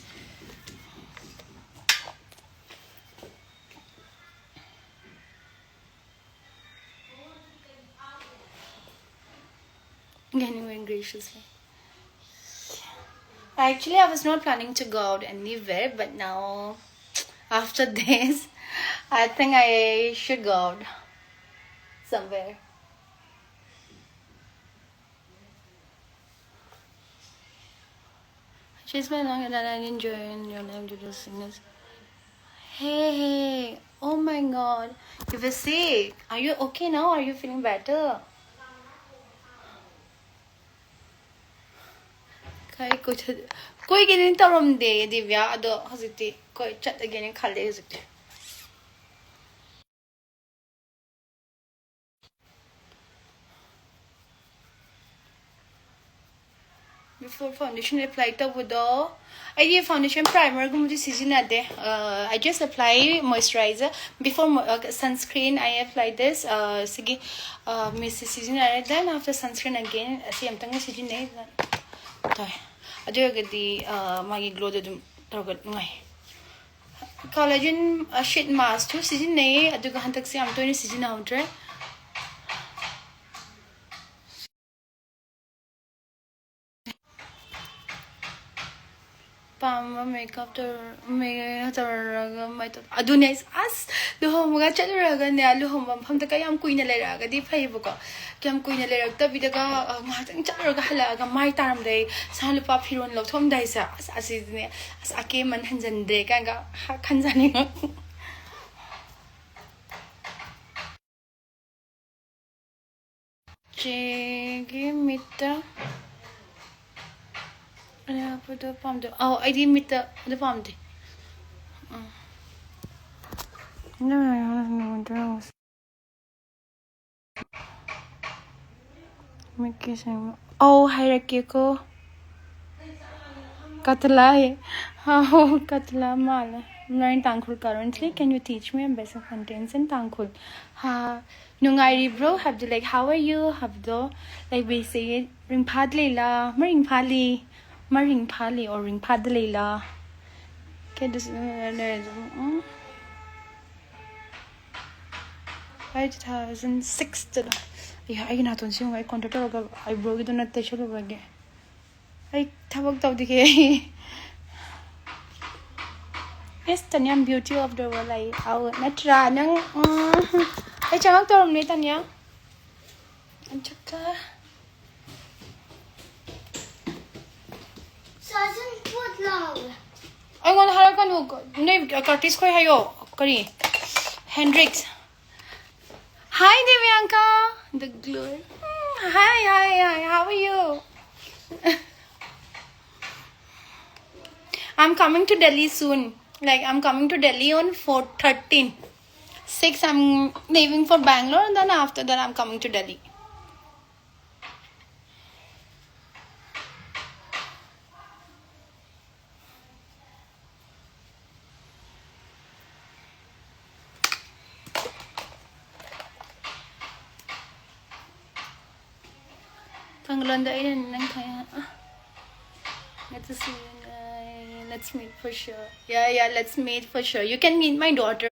Anyway, graciously. Actually, I was not planning to go out anywhere, but now, after this, I think I should go out somewhere. She's been longer than I enjoy in your life to the singers. Hey, hey, oh my God, you were sick. Are you okay now? Are you feeling better? ꯀꯥꯏ ꯀꯣꯏꯊ-, ꯀꯣꯏꯒꯦꯅ ꯇꯧꯔꯝꯗꯦ, ꯗꯤꯕ꯭ꯌꯥ, ꯑꯗꯣ ꯍꯧꯖꯤꯛꯇꯤ ꯀꯣꯏ ꯆꯠꯂꯒꯦꯅ ꯈꯜꯂꯦ ꯍꯧꯖꯤꯛꯇꯤ꯫ Before foundation apply ꯇꯧꯕꯗꯣ, ꯑꯩꯗꯤ foundation primerꯒꯨꯝꯕꯗꯤ ꯁꯤꯖꯤꯟꯅꯗꯦ. I just apply moisturizer before sunscreen. I apply this. Sꯤꯒꯤ ꯃꯤꯁꯁꯦ ꯁꯤꯖꯤꯟꯅꯔꯦ, then after sunscreen again. ꯑꯁꯤ ꯑꯝꯇꯪꯒ ꯁꯤꯖꯤꯟꯅꯩ, ꯇꯧꯋꯦ. ꯑꯗꯨ ꯑꯣꯏꯔꯒꯗꯤ ꯃꯥꯒꯤ glowꯗꯣ ꯑꯗꯨꯝ ꯇꯧꯔꯒ ꯅꯨꯡꯉꯥꯏ. Collagen sheet maskꯁꯨ ꯁꯤꯖꯤꯟꯅꯩ, ꯑꯗꯨꯒ ꯍꯟꯗꯛꯁꯦ ꯌꯥꯝ ꯇꯣꯏꯅ ꯁꯤꯖꯤꯟꯅꯍꯧꯗ꯭ꯔꯦ. ꯄꯥꯝꯕ ꯃꯦꯀꯞ ꯇꯧꯔ ꯃꯦ ꯇꯧꯔꯒ ꯃꯥꯏ ꯇꯧ ꯑꯗꯨꯅꯦ ꯑꯩꯁꯦ ꯑꯁ ꯂꯨꯍꯣꯡꯕꯒ ꯆꯠꯂꯨꯔꯒꯅꯦ, ꯂꯨꯍꯣꯡꯕ ꯃꯐꯝꯗꯒ ꯌꯥꯝ ꯀꯨꯏꯅ ꯂꯩꯔꯛꯑꯒꯗꯤ ꯐꯩꯌꯦꯕꯀꯣ. ꯌꯥꯝ ꯀꯨꯏꯅ ꯂꯩꯔꯛꯇꯕꯤꯗꯒ ꯉꯥꯏꯍꯥꯛꯇꯪ ꯆꯠꯂꯨꯔꯒ ꯍꯜꯂꯛꯑꯒ ꯃꯥꯏ ꯇꯥꯔꯝꯗꯥꯏ ꯁꯅꯥ ꯂꯨꯄꯥ ꯐꯤꯔꯣꯜ ꯂꯧꯊꯣꯛꯑꯝꯗꯥꯏꯁꯦ, ꯑꯁ ꯑꯁꯤꯗꯤꯅꯦ, ꯑꯁ ꯑꯀꯦꯃꯟ ꯍꯟꯖꯤꯟꯗ꯭ꯔꯦ ꯀꯥꯏꯅꯒ ꯈꯟꯖꯥꯅꯤꯡꯉꯛ. ꯆꯦꯒꯤ ꯃꯤꯠꯇ ꯑꯔꯥꯞꯄꯗꯣ ꯄꯥꯝꯗꯦ. ꯑꯧ, ꯑꯩꯗꯤ ꯃꯤꯠꯇ ꯑꯗꯨ ꯄꯥꯝꯗꯦ. ꯎꯝ. ꯃꯤꯠꯀꯤ ꯁꯦꯡꯕ. ꯑꯧ, ꯍꯥꯏꯔꯛꯀꯦꯀꯣ. ꯀꯇꯂꯥ ꯍꯥꯏꯌꯦ. ꯑꯧ, ꯀꯇꯂꯥ ꯃꯥꯜꯂꯦ. Learn Tangkhul currently. Can you teach me a basic sentence in Tangkhul? ꯍꯥ, ꯅꯨꯡꯉꯥꯏꯔꯤꯕ꯭ꯔꯣ ꯍꯥꯏꯕꯗꯣ, like, how are you ꯍꯥꯏꯕꯗꯣ, ꯂꯩꯕꯤꯁꯦ ꯔꯤꯡꯐꯥꯗ ꯂꯩꯂꯥ, ꯃꯔꯤꯡꯐꯥꯂꯤ, ꯃꯔꯤꯡꯐꯥꯂꯤ or ꯔꯤꯡꯐꯥꯗ ꯂꯩꯂꯥ. ꯀꯩꯗꯁꯨ, ꯎꯝ. ꯑꯩ two thousand sixꯇ. ꯑꯩ, ꯑꯩꯒꯤ ꯅꯥꯇꯣꯟꯁꯤ ꯌꯦꯡꯉꯨ, ꯑꯩ contour ꯇꯧꯔꯒ eyebrow ꯒꯤꯗꯨꯅ ꯇꯩꯁꯜꯂꯨꯕꯒꯤ. ꯑꯩ ꯊꯕꯛ ꯇꯧꯗꯤꯒꯦ. Yes, ꯇꯅꯤꯌꯥ, beauty of the world. ꯑꯩ, ꯑꯧ, ꯅꯠꯇ꯭ꯔꯥ? ꯅꯪ, ꯎꯝ, ꯑꯩ ꯆꯪꯉꯛꯇꯧꯔꯝꯅꯦ, ꯇꯅꯤꯌꯥ. ꯑꯗꯨꯒ ꯁꯥꯖꯟ ꯄꯣꯠ ꯂꯥꯎꯔꯦ꯫ ꯑꯩꯉꯣꯟꯗ ꯍꯥꯏꯔꯛꯀꯅꯨ, ꯅꯣꯏ ꯀꯔꯇꯤꯁ ꯈꯣꯏ ꯍꯥꯏꯌꯣ꯫ ꯀꯔꯤ? ꯍꯦꯟꯗ꯭ꯔꯤꯛꯁ. Hi, Divyanka. The glory. Hmm, hi, hi, hi. How are you? I'm coming to Delhi soon. Like, I'm coming to Delhi on four thirteen. Six, I'm leaving for Bangalore, and then after that, I'm coming to Delhi. ꯅꯪꯉꯣꯟꯗ ꯑꯩꯅ ꯅꯪ ꯈꯪꯉꯦ꯫ ꯑ, let's see, uh, let's meet for sure. Yeah, yeah, let's meet for sure. You can meet my daughter.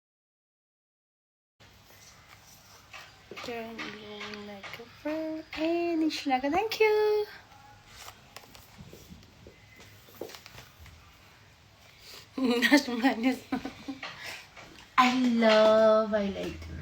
Turn your makeup for, eh, Nishnaka, thank you. That's nice. I love highlighter.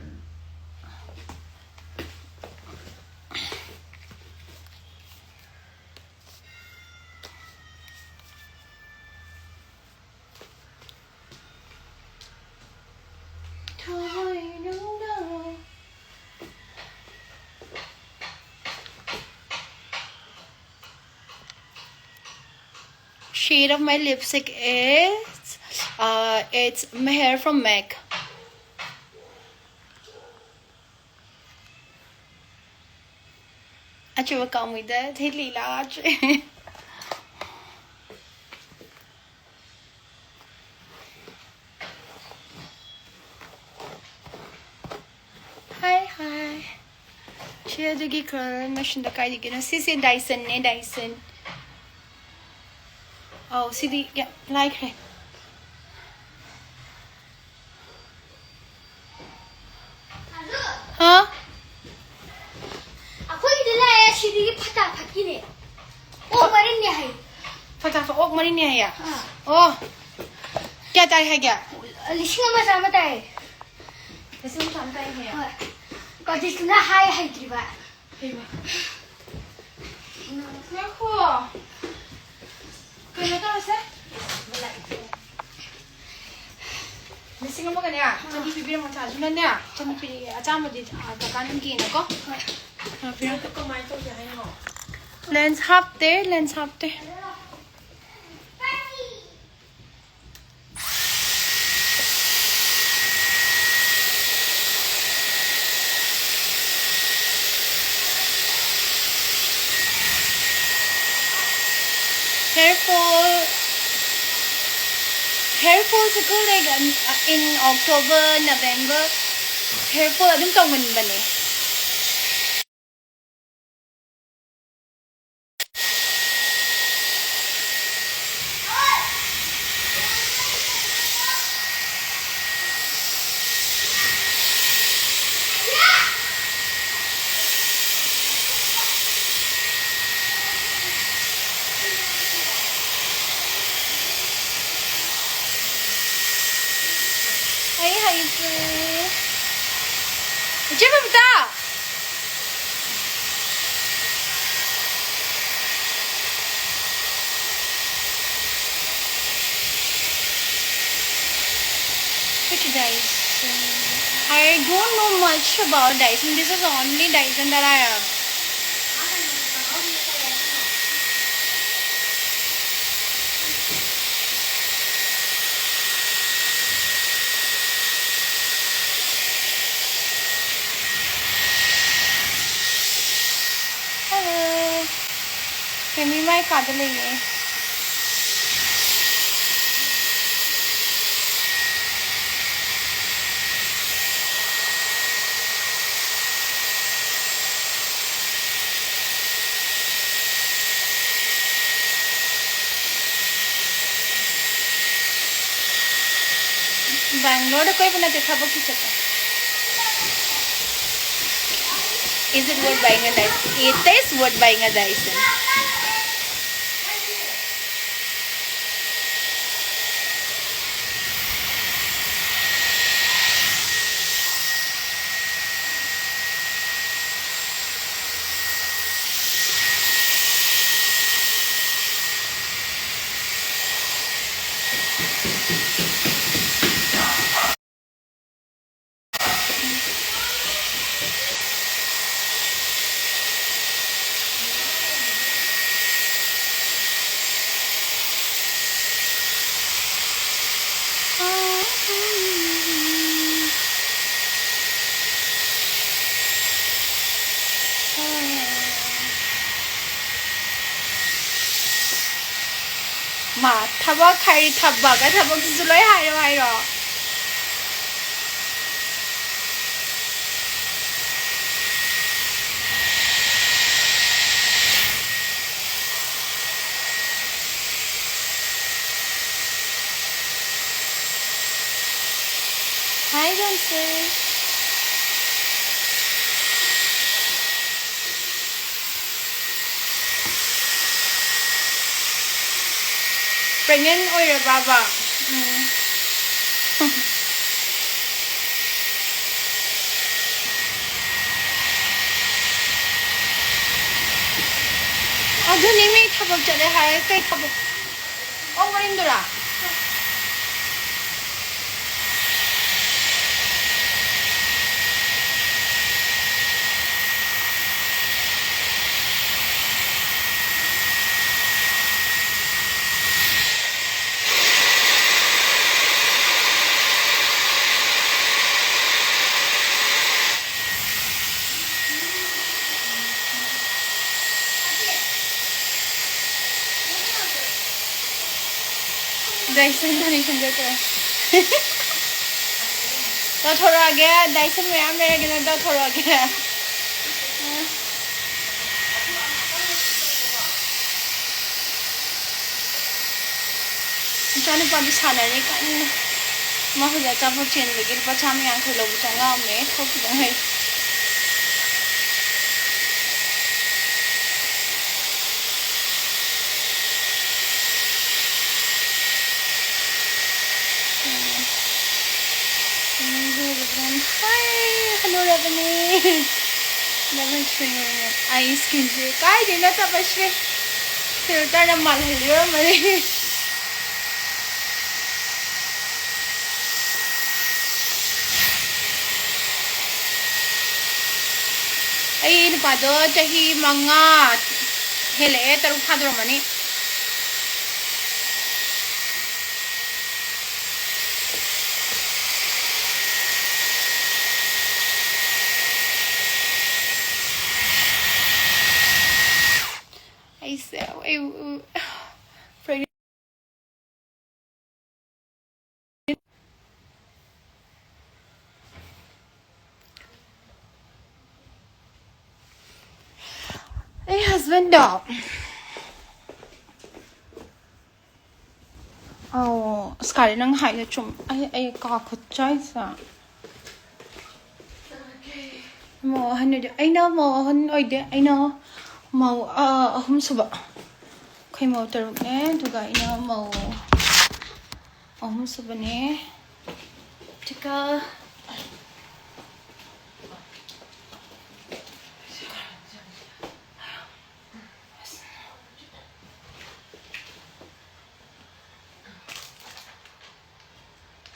Shade of my lipstick is, uh, it's Meher from MAC. ꯑꯆꯨꯕ ꯀꯥꯡꯃꯩꯗ ꯊꯤꯂꯤ ꯂꯥꯛꯇ꯭ꯔꯦ꯫ Hi, hi. ꯁꯤ ꯑꯗꯨꯒꯤ color ꯃꯁꯤꯡꯗ ꯀꯥꯏꯗꯒꯤꯅꯣ? ꯁꯤꯁꯦ Dysonꯅꯦ, Dyson꯫ ꯑꯧ, ꯁꯤꯗꯤ ꯌꯥꯝ ꯂꯥꯏꯈ꯭ꯔꯦ꯫ ꯍꯥ? ꯑꯩꯈꯣꯏꯒꯤꯗꯤ ꯂꯥꯛꯑꯦ, ꯁꯤꯗꯤ ꯐꯇꯥ ꯐꯠꯀꯤꯅꯦ꯫ ꯑꯣꯛ ꯃꯔꯤꯟꯅꯦ ꯍꯥꯏ꯫ ꯐꯇꯥ ꯐꯠ ꯑꯣꯛ ꯃꯔꯤꯟꯅꯦ ꯍꯥꯏꯌꯦ? ꯑꯥ꯫ ꯑꯣ꯫ ꯀꯌꯥ ꯇꯥꯏ ꯍꯥꯏꯒꯦ? ꯂꯤꯁꯤꯡ ꯑꯃ ꯆꯥꯝꯃ ꯇꯥꯏ꯫ ꯂꯤꯁꯤꯡ ꯑꯃ ꯆꯥꯝꯃ ꯇꯥꯏ ꯍꯥꯏꯌꯦ? ꯍꯣꯏ꯫ ꯀꯖꯤꯁꯇꯨꯅ ꯍꯥꯏ ꯍꯩꯇ꯭ꯔꯤꯕ꯫ ꯍꯩꯃꯥ꯫ ꯉꯥꯏꯈꯣ꯫ ꯀꯩꯅꯣ ꯇꯧꯔꯁꯦ꯫ ꯂꯤꯁꯤꯡ ꯑꯃꯒꯅꯦ, ꯆꯅꯤ ꯄꯤꯕꯤꯔꯝꯃꯣ, ꯆꯥꯁꯨꯅꯅꯦ, ꯆꯅꯤ ꯄꯤꯔꯛꯑꯦ꯫ ꯑꯆꯥꯝꯕꯗꯤ, ꯑ, ꯀꯀꯥ ꯅꯪꯒꯤꯅꯀꯣ꯫ ꯍꯣꯏ꯫ ꯑ, ꯄꯤꯔꯝ-, ꯑꯗꯨ ꯀꯃꯥꯏꯅ ꯇꯧꯁꯦ ꯍꯥꯏꯅꯣ? Lens ꯍꯥꯞꯇꯦ, lens ꯍꯥꯞꯇꯦ꯫ Hair fall, hair fallꯁꯦ ꯈꯪꯗꯦ, in October, November hair fall ꯑꯗꯨꯝ ꯇꯧꯒꯟꯕꯅꯦ꯫ ꯏꯆꯦ Babita! Which Dyson? I don't know much about Dyson. This is only Dyson that I have. Hello. ꯔꯦꯃꯤ ꯃꯥꯏ ꯀꯥꯗ ꯂꯩꯌꯦ꯫ ꯕꯦꯡꯒ꯭ꯂꯣꯔꯗ ꯀꯣꯏꯕ ꯅꯠꯇꯦ, ꯊꯕꯛꯀꯤ ꯆꯠꯄ꯫ Is it worth buying a Dyson? It is worth buying a Dyson. ꯃꯥ ꯊꯕꯛ ꯍꯥꯏꯔꯤ, ꯊꯕꯛ, ꯊꯕꯛꯁꯤꯁꯨ ꯂꯣꯏ ꯍꯥꯏꯔꯣ ꯍꯥꯏꯔꯣ꯫ Hi, Johnson. Pregnant ꯑꯣꯏꯔꯕꯕ? ꯎꯝ꯫ ꯑꯗꯨꯅꯤ ꯃꯤ ꯊꯕꯛ ꯆꯠꯂꯦ ꯍꯥꯏꯔꯒ ꯀꯩ ꯊꯕꯛ? ꯑꯣ, ꯃꯔꯤꯡꯗꯨꯔꯥ? ꯗꯥꯏꯁꯟ ꯗꯣꯅꯦꯁꯟ ꯆꯠꯇꯣꯔꯦ꯫ ꯇꯧꯊꯣꯔꯛꯑꯒꯦ, ꯗꯥꯏꯁꯟ ꯃꯌꯥꯝ ꯂꯩꯔꯒꯦ, ꯅꯪ ꯇꯧꯊꯣꯔꯛꯑꯒꯦ꯫ ꯏꯆꯥꯅꯨꯄꯥꯗꯤ ꯁꯥꯟꯅꯔꯤ ꯀꯟꯅ꯫ ꯃꯥ ꯍꯧꯖꯤꯛ ꯑꯆꯥꯄꯣꯠ ꯆꯦꯟꯕꯒꯤ ꯂꯨꯄꯥ ꯆꯥꯝꯃ ꯌꯥꯡꯈꯩ ꯂꯧꯕ ꯆꯪꯉꯛꯑꯝꯃꯦ꯫ ꯊꯣꯛꯈꯤꯗ ꯉꯥꯏꯔꯤ꯫ ꯍꯥꯏ, ꯍꯅꯨꯔꯕꯅꯤ꯫ ꯗꯕꯜ ꯊ꯭ꯔꯤ ꯑꯣꯏꯅ ꯑꯩ ꯁ꯭ꯀꯤꯟꯁꯦ ꯀꯥꯏꯗꯩꯅꯣ ꯇꯞꯄꯁꯦ꯫ ꯐꯤꯜꯇꯔꯅ ꯃꯥꯜꯍꯜꯂꯤ ꯑꯣꯏꯔꯝꯃꯅꯤ꯫ ꯑꯩ ꯅꯨꯄꯥꯗꯣ ꯆꯍꯤ ꯃꯉꯥ ꯍꯦꯜꯂꯛꯑꯦ, ꯇꯔꯨꯛ ꯐꯥꯗꯣꯔꯝꯃꯅꯤ꯫ ꯑꯩꯁꯦ, ꯑꯩ, ꯑꯩ ꯍꯁꯕꯦꯟꯗꯣ, ꯑꯧ, ꯑꯁ, ꯀꯥꯔꯤ, ꯅꯪ ꯍꯥꯏꯗꯣ ꯆꯨꯝ-, ꯑꯩ, ꯑꯩ ꯀꯥ ꯈꯨꯠꯆꯥꯏꯁꯦ꯫ ꯃꯧ ꯑꯍꯟ ꯑꯣꯏꯗꯣꯏ-, ꯑꯩꯅ ꯃꯧ ꯑꯍꯟ ꯑꯣꯏꯗꯦ, ꯑꯩꯅ ꯃꯧ, ꯑ, ꯑꯍꯨꯝ ꯁꯨꯕ꯫ ꯑꯩꯈꯣꯏ ꯃꯧ ꯇꯔꯨꯛꯅꯦ, ꯑꯗꯨꯒ ꯑꯩꯅ ꯃꯧ ꯑꯍꯨꯝ ꯁꯨꯕꯅꯦ꯫ ꯑꯗꯨꯒ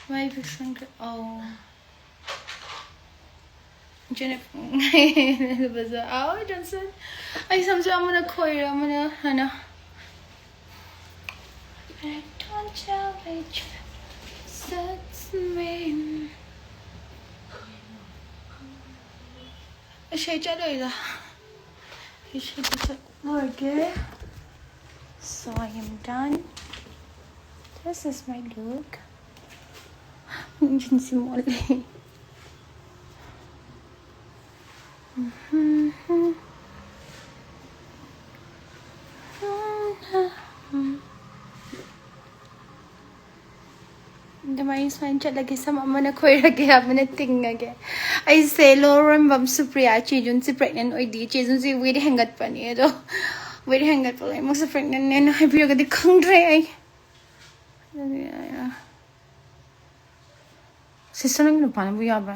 ꯃꯥꯏ ꯄꯤꯛꯁꯟꯈ꯭ꯔꯦ꯫ ꯑꯧ꯫ ꯏꯆꯦꯅ ꯐꯖ-, ꯑꯧ, ꯖꯣꯟꯁꯟ꯫ ꯑꯩ ꯁꯝꯁꯦ ꯑꯃꯅ ꯈꯣꯏꯔ, ꯑꯃꯅ ꯍꯥꯟꯅ꯫ ꯏꯁꯩ ꯆꯠꯂꯣꯏꯗ꯫ ꯏꯁꯩꯗꯤ ꯆꯠꯂꯣꯏꯒꯦ꯫ So I am done. This is my look. ꯖꯤꯟꯁꯤ ꯃꯣꯠꯂꯦ꯫ ꯑꯗꯨꯃꯥꯏꯅ ꯁꯨꯃꯥꯏꯅ ꯆꯠꯂꯒꯦ, ꯁꯝ ꯑꯃꯅ ꯈꯣꯏꯔꯒꯦ, ꯑꯃꯅ ꯇꯤꯡꯉꯒꯦ꯫ ꯑꯩꯁꯦ ꯂꯣꯔꯝꯕꯝ ꯁꯨꯄ꯭ꯔꯤꯌꯥ ꯆꯦꯖꯨꯟꯁꯦ pregnant ꯑꯣꯏꯗꯦ꯫ ꯆꯦꯖꯨꯟꯁꯦ weight ꯍꯦꯟꯒꯠꯄꯅꯦ, ꯑꯗꯣ weight ꯍꯦꯟꯒꯠꯄ ꯂꯣꯏꯅꯃꯛꯁꯦ pregnantꯅꯦꯅ ꯍꯥꯏꯕꯤꯔꯒꯗꯤ ꯈꯪꯗ꯭ꯔꯦ ꯑꯩ꯫ ꯑꯗꯨꯅꯦ, sister, ꯅꯪꯒꯤ ꯅꯨꯄꯥꯅꯕꯨ ꯌꯥꯕ꯭ꯔꯥ?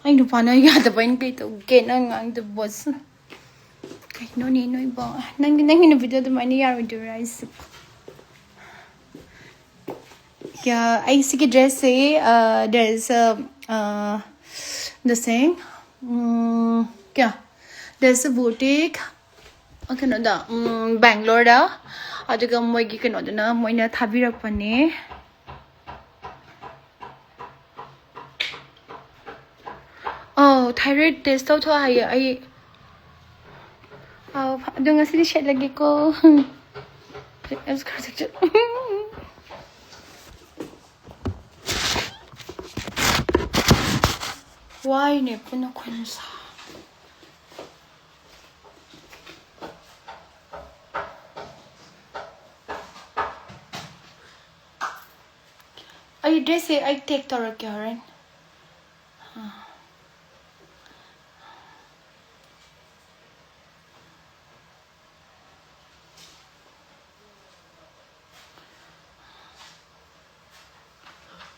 ꯑꯩ ꯅꯨꯄꯥꯅ ꯌꯥꯗꯕ ꯑꯩꯅ ꯀꯩ ꯇꯧꯒꯦ? ꯅꯪ ꯉꯥꯡꯗꯕ ꯄꯣꯠꯁꯦ꯫ ꯀꯩꯅꯣꯅꯦ ꯅꯣꯏꯕꯣ? ꯅꯪꯗꯤ ꯅꯪꯒꯤ ꯅꯨꯄꯤꯗꯣ ꯑꯗꯨꯃꯥꯏꯅ ꯌꯥꯔꯣꯏꯗꯣꯏꯔꯥ ꯑꯩꯁꯤꯕꯣ? ꯀꯌꯥ, ꯑꯩ ꯁꯤꯒꯤ dressꯁꯦ, ꯑ, dress, ꯑ, ꯑ, the same, ꯎꯝ, ꯀꯌꯥ? Dress boutique, ꯑ, ꯀꯩꯅꯣꯗ, ꯎꯝ, ꯕꯦꯡꯒ꯭ꯂꯣꯔꯗ꯫ ꯑꯗꯨꯒ ꯃꯣꯏꯒꯤ ꯀꯩꯅꯣꯗꯨꯅ ꯃꯣꯏꯅ ꯊꯥꯕꯤꯔꯛꯄꯅꯦ꯫ ꯑꯧ, thyroid test ꯇꯧꯊꯣꯛ ꯍꯥꯏꯌꯦ ꯑꯩ꯫ ꯑꯧ, ꯑꯗꯣ ꯉꯁꯤꯗꯤ ꯁꯦꯠꯂꯒꯦꯀꯣ꯫ ꯑꯁ, ꯈꯔ ꯆꯦꯛꯁꯤꯜ-, ꯋꯥꯏꯅꯦ ꯄꯨꯟꯅ ꯈꯨꯟꯁꯥ꯫ ꯑꯩ dressꯁꯦ ꯑꯩ tag ꯇꯧꯔꯛꯀꯦ ꯍꯣꯔꯦꯟ꯫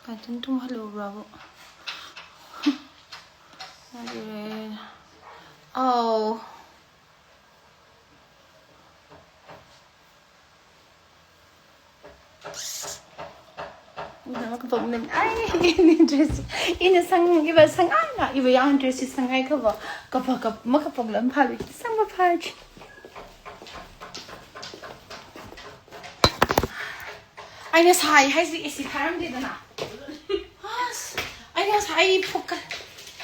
ꯀꯥꯏꯗꯅ ꯇꯨꯝꯍꯜꯂꯨꯕ꯭ꯔꯕꯨ? ꯑꯗꯨꯅꯦ꯫ ꯑꯧ꯫ ꯀꯄꯛꯅꯤꯡ ꯑꯩ ꯗ꯭ꯔꯦꯁꯁꯤ ꯏꯅ ꯁꯪꯉꯤꯕ ꯁꯉꯥꯏꯅ ꯏꯕ ꯌꯥꯎꯗ꯭ꯔꯦꯁꯁꯤ ꯁꯉꯥꯏ ꯀꯕ ꯀꯄ ꯀꯄ ꯃꯀꯄꯛ ꯂꯝ ꯐꯥꯕꯤ ꯁꯪꯕ ꯐꯥꯒꯤ꯫ ꯑꯩꯅ ꯁꯥꯏ ꯍꯥꯏꯁꯤ ꯑꯦꯁꯤ ꯊꯥꯔꯝꯗꯦꯗꯅ꯫ ꯑꯁ ꯑꯩ ꯉꯁꯥꯏ ꯑꯩ ꯐꯨꯛꯀ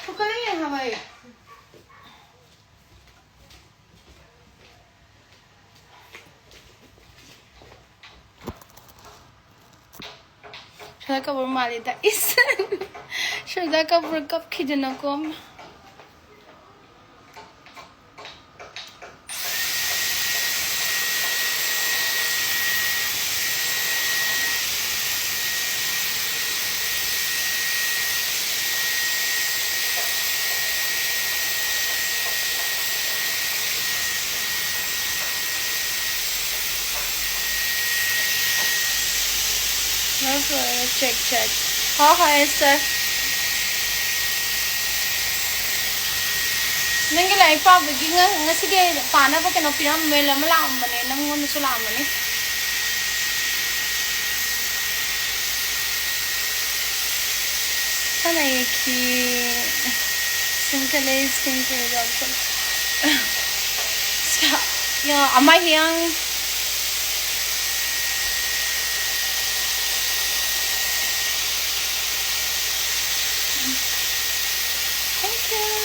ꯐꯨꯛꯀ ꯂꯩꯌꯦ ꯍꯥꯏꯕ ꯑꯩ꯫ ꯁ꯭ꯔꯗꯥ ꯀꯥꯄꯨꯔ ꯃꯥꯜꯂꯤꯗ꯫ ꯏꯁ! ꯁ꯭ꯔꯗꯥ ꯀꯥꯄꯨꯔ ꯀꯞꯈꯤꯗꯅꯀꯣ꯫ Check check. ꯍꯣꯏ ꯍꯣꯏ ꯁꯥꯔ꯫ ꯅꯪꯒꯤ ꯂꯥꯏꯔꯤꯛ ꯄꯥꯕꯒꯤ ꯉ-, ꯉꯁꯤꯒꯤ ꯄꯥꯅꯕ ꯀꯩꯅꯣ ꯄꯤꯔꯝ-, ꯃꯦꯜ ꯑꯃ ꯂꯥꯛꯑꯝꯕꯅꯦ, ꯅꯪꯉꯣꯟꯗꯁꯨ ꯂꯥꯛꯑꯝꯕꯅꯤ꯫ ꯁꯅꯥ ꯌꯦꯛꯈꯤ꯫ ꯁꯤꯡꯀꯂꯦ, ꯁꯤꯡꯀꯂꯦ, ꯌꯥꯝ ꯀꯜꯂꯦ꯫ ꯁꯥ-, ꯌꯥ, ꯑꯃ ꯍꯤꯌꯥꯡ꯫ Thank you.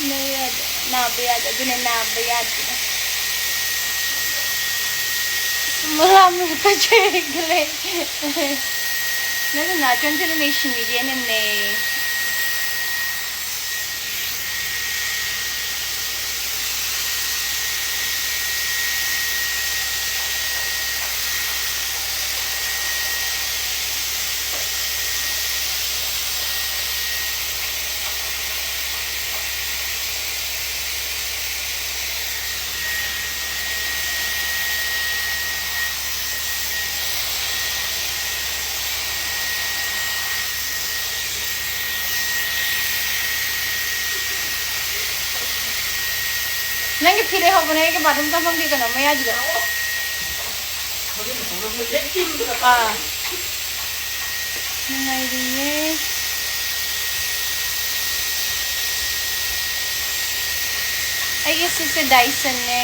ꯅꯥꯕ ꯌꯥꯗꯦ, ꯅꯥꯕ ꯌꯥꯗꯦ, ꯑꯗꯨꯅꯦ ꯅꯥꯕ ꯌꯥꯗꯦ꯫ ꯃꯔꯥ ꯃꯔꯛꯇ ꯆꯦꯟꯈ꯭ꯔꯦ꯫ ꯅꯪꯅ ꯅꯥꯇꯣꯟ ꯊꯤꯟꯅ ꯅꯨꯡꯁꯤꯕꯤꯒꯦꯅꯅꯦ꯫ ꯅꯪꯒꯤ ꯐꯤ ꯂꯩꯍꯧꯕꯅꯦ ꯑꯩꯒꯤ ꯕꯥꯠꯔꯨꯝ ꯆꯪꯐꯝꯒꯤ ꯀꯩꯅꯣ ꯃꯌꯥꯏꯗꯨꯗ꯫ ꯑꯥ꯫ ꯅꯨꯡꯉꯥꯏꯔꯤꯌꯦ꯫ ꯑꯩꯒꯤ ꯁꯤꯁꯦ ꯗꯥꯏꯁꯟꯅꯦ꯫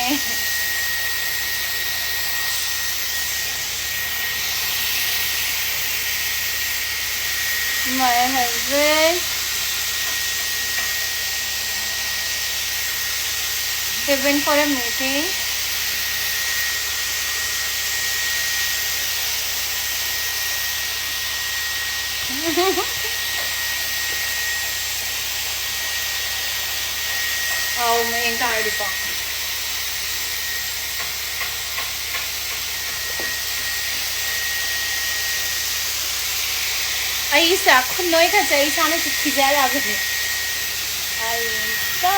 My husband. He went for a meeting. ꯑꯥꯎ, ꯃꯌꯦꯡ ꯇꯥꯔꯗꯤꯀꯣ꯫ ꯑꯩꯁꯦ ꯈꯨꯟ ꯅꯣꯏꯈꯠꯁꯦ ꯑꯩ ꯏꯁꯥꯅꯁꯨ ꯊꯤꯖꯔꯕꯅꯦ꯫ ꯑꯩꯇ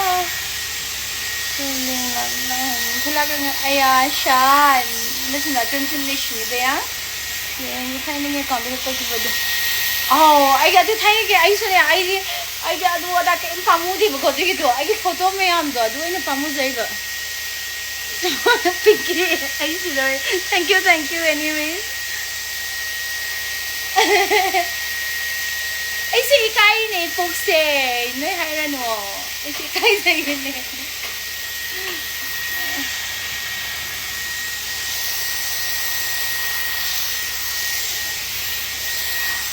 ꯈꯨꯂꯥꯛꯅ ꯑꯌꯥ ꯁꯥꯟ ꯃꯁꯤꯅ ꯆꯨꯝ ꯆꯨꯝ ꯂꯩꯁꯤꯟꯕ ꯌꯥ꯫ ꯌꯦꯡꯒꯦ ꯊꯥꯏꯅꯒꯤ ꯑꯦꯀꯥꯎꯟꯗ ꯀꯛꯈꯤꯕꯗꯣ꯫ ꯑꯧ, ꯑꯩꯒꯤ ꯑꯗꯨ ꯊꯥꯏꯅꯒꯤ ꯑꯩꯁꯨꯅꯦ, ꯑꯩꯒꯤ, ꯑꯩꯒꯤ ꯑꯗꯨ ꯑꯗꯥ ꯀꯩꯝ ꯄꯥꯝꯃꯨꯗꯦꯕꯀꯣ ꯑꯗꯨꯒꯤꯗꯣ꯫ ꯑꯩꯒꯤ ꯐꯣꯇꯣ ꯃꯌꯥꯝꯗꯣ ꯑꯗꯨ ꯑꯣꯏꯅ ꯄꯥꯝꯃꯨꯖꯩꯕ꯫ ꯄꯤꯛꯀꯤ, ꯑꯩꯁꯨ ꯂꯣꯏ꯫ Thank you, thank you, anyway꯫ ꯑꯩꯁꯦ ꯏꯀꯥꯏꯅꯦ, ꯄꯨꯛꯁꯦ꯫ ꯅꯣꯏ ꯍꯥꯏꯔꯅꯨ꯫ ꯑꯩꯁꯦ ꯏꯀꯥꯏꯖꯩꯅꯦ꯫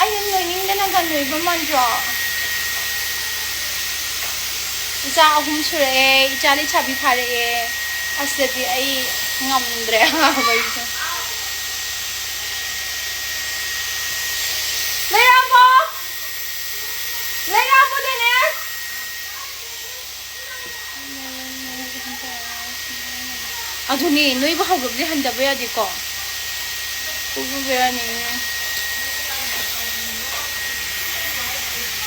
ꯑꯩ ꯌꯥꯝ ꯅꯣꯏꯅꯤꯡꯗꯅꯒ ꯅꯣꯏꯕ ꯃꯥꯟꯗ꯭ꯔꯣ? ꯏꯆꯥ ꯑꯍꯨꯝ ꯁꯨꯔꯛꯑꯦ, ꯏꯆꯥ ꯂꯩꯁꯥꯕꯤ ꯐꯥꯔꯛꯑꯦ꯫ ꯑꯁꯤꯗꯗꯤ ꯑꯩ ꯉꯝꯗ꯭ꯔꯦ ꯑꯉꯥꯡ ꯑꯩꯁꯦ꯫ ꯂꯩꯔꯛꯑꯕꯣ? ꯂꯩꯔꯛꯑꯕꯣ, ꯗꯦꯅꯦꯁ? ꯑꯗꯨꯅꯦ, ꯅꯣꯏꯕ ꯍꯧꯈ꯭ꯔꯕꯗꯤ ꯍꯟꯊꯕ ꯌꯥꯗꯦꯀꯣ꯫ ꯄꯨꯛ ꯕꯦꯔꯥꯅꯤ꯫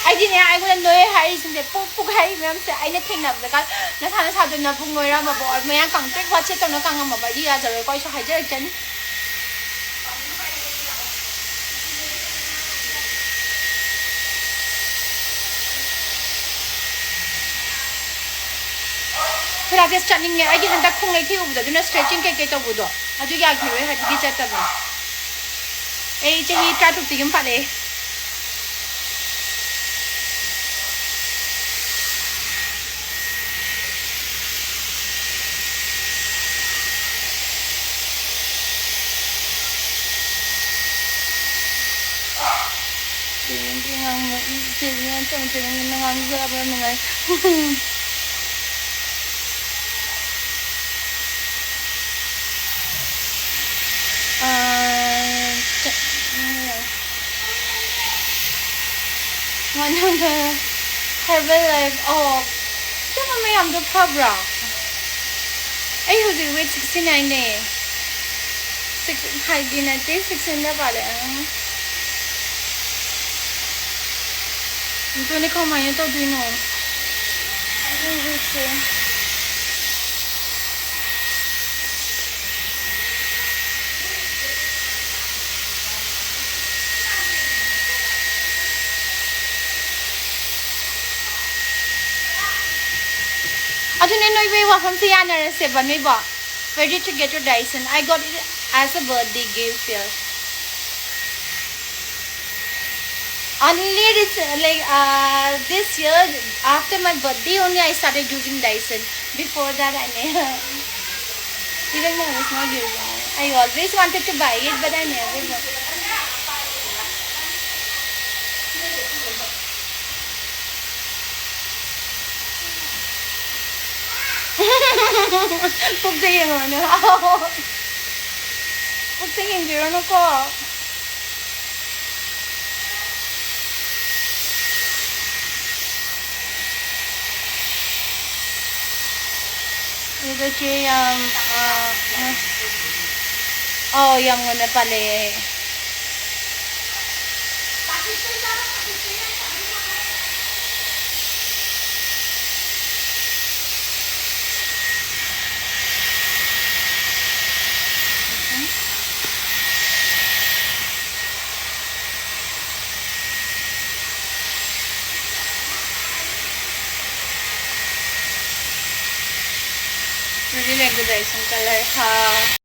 ꯑꯩꯗꯤꯅꯦ, ꯑꯩꯉꯣꯟꯗ ꯅꯣꯏ ꯍꯥꯏꯔꯤꯁꯤꯡꯁꯦ, ꯄꯨꯛ ꯄꯨꯛ ꯍꯥꯏꯔꯤ ꯃꯌꯥꯝꯁꯦ ꯑꯩꯅ ꯊꯦꯡꯅꯕꯗꯒ ꯅꯁꯥ ꯅꯁꯥꯗꯣ ꯅꯕꯨꯛ ꯅꯣꯏꯔꯝꯃꯕꯣ, ꯃꯌꯥꯡ ꯀꯪꯇ꯭ꯔꯤꯛ ꯋꯥꯠꯁꯦꯠ ꯇꯧꯅ ꯀꯪꯉꯝꯃꯕ, ꯑꯩꯗꯤ ꯌꯥꯖꯔꯣꯏꯀꯣ, ꯑꯩꯁꯨ ꯍꯥꯏꯖꯔꯛꯆꯅꯤ꯫ ꯄꯤꯂꯥꯇꯤꯁ ꯆꯠꯅꯤꯡꯉꯦ꯫ ꯑꯩꯒꯤ ꯍꯟꯗꯛ ꯈꯣꯡ ꯂꯩꯊꯦꯛꯎꯕꯗꯣ, ꯑꯗꯨꯅ stretching ꯀꯩꯀꯩ ꯇꯧꯕꯗꯣ ꯑꯗꯨ ꯌꯥꯈꯤꯔꯣꯏ ꯍꯥꯏꯕꯒꯤ ꯆꯠꯇꯕꯅꯦ꯫ ꯑꯩ ꯆꯍꯤ ꯇꯔꯥꯇꯔꯨꯛꯇ ꯌꯨꯝ ꯄꯥꯜꯂꯛꯑꯦ꯫ ꯉꯥꯡꯕ ꯏꯆꯦꯁꯤꯅ ꯆꯝ ꯆꯝꯅ ꯉꯥꯡꯖꯕ ꯅꯨꯡꯉꯥꯏ꯫ ꯑꯥ, ꯆ-, ꯎꯝ꯫ ꯃꯅꯨꯡꯗ herbal life, ꯑꯣ, ꯑꯗꯨꯝꯕ ꯃꯌꯥꯝꯗꯣ ꯐꯕ꯭ꯔꯥ? ꯑꯩ ꯍꯧꯖꯤꯛ weight sixty nine ꯅꯦ꯫ Six, ꯐꯥꯏꯚꯀꯤ ꯅꯠꯇꯦ, sixteen ꯗ ꯄꯥꯜꯂꯦ꯫ ꯑꯪ꯫ ꯑꯗꯨꯅꯦ ꯀꯃꯥꯏꯅ ꯇꯧꯗꯣꯏꯅꯣ? ꯑꯩ ꯍꯧꯖꯤꯛꯁꯦ꯫ ꯑꯗꯨꯅꯦ ꯅꯣꯏꯕꯩ ꯋꯥꯐꯝꯁꯦ ꯌꯥꯅꯔꯁꯦꯕ ꯅꯣꯏꯕꯣ꯫ Where did you get your Dyson? I got it as a birthday gift here. Only this, like, uh, this year, after my birthday only, I started using Dyson. Before that, I never, even I was not using it. I always wanted to buy it, but I never bought. ꯄꯨꯛꯇ ꯌꯦꯡꯉꯣꯅꯦ꯫ ꯄꯨꯛꯇ ꯌꯦꯡꯕꯤꯔꯣꯅꯨꯀꯣ꯫ ꯑꯗꯨꯗ ꯆꯦ ꯌꯥꯝ, ꯑ, ꯑ, ꯑꯧ, ꯌꯥꯝ ꯉꯟꯅ ꯄꯥꯜꯂꯛꯑꯦ꯫ Really like the Dyson color, ha.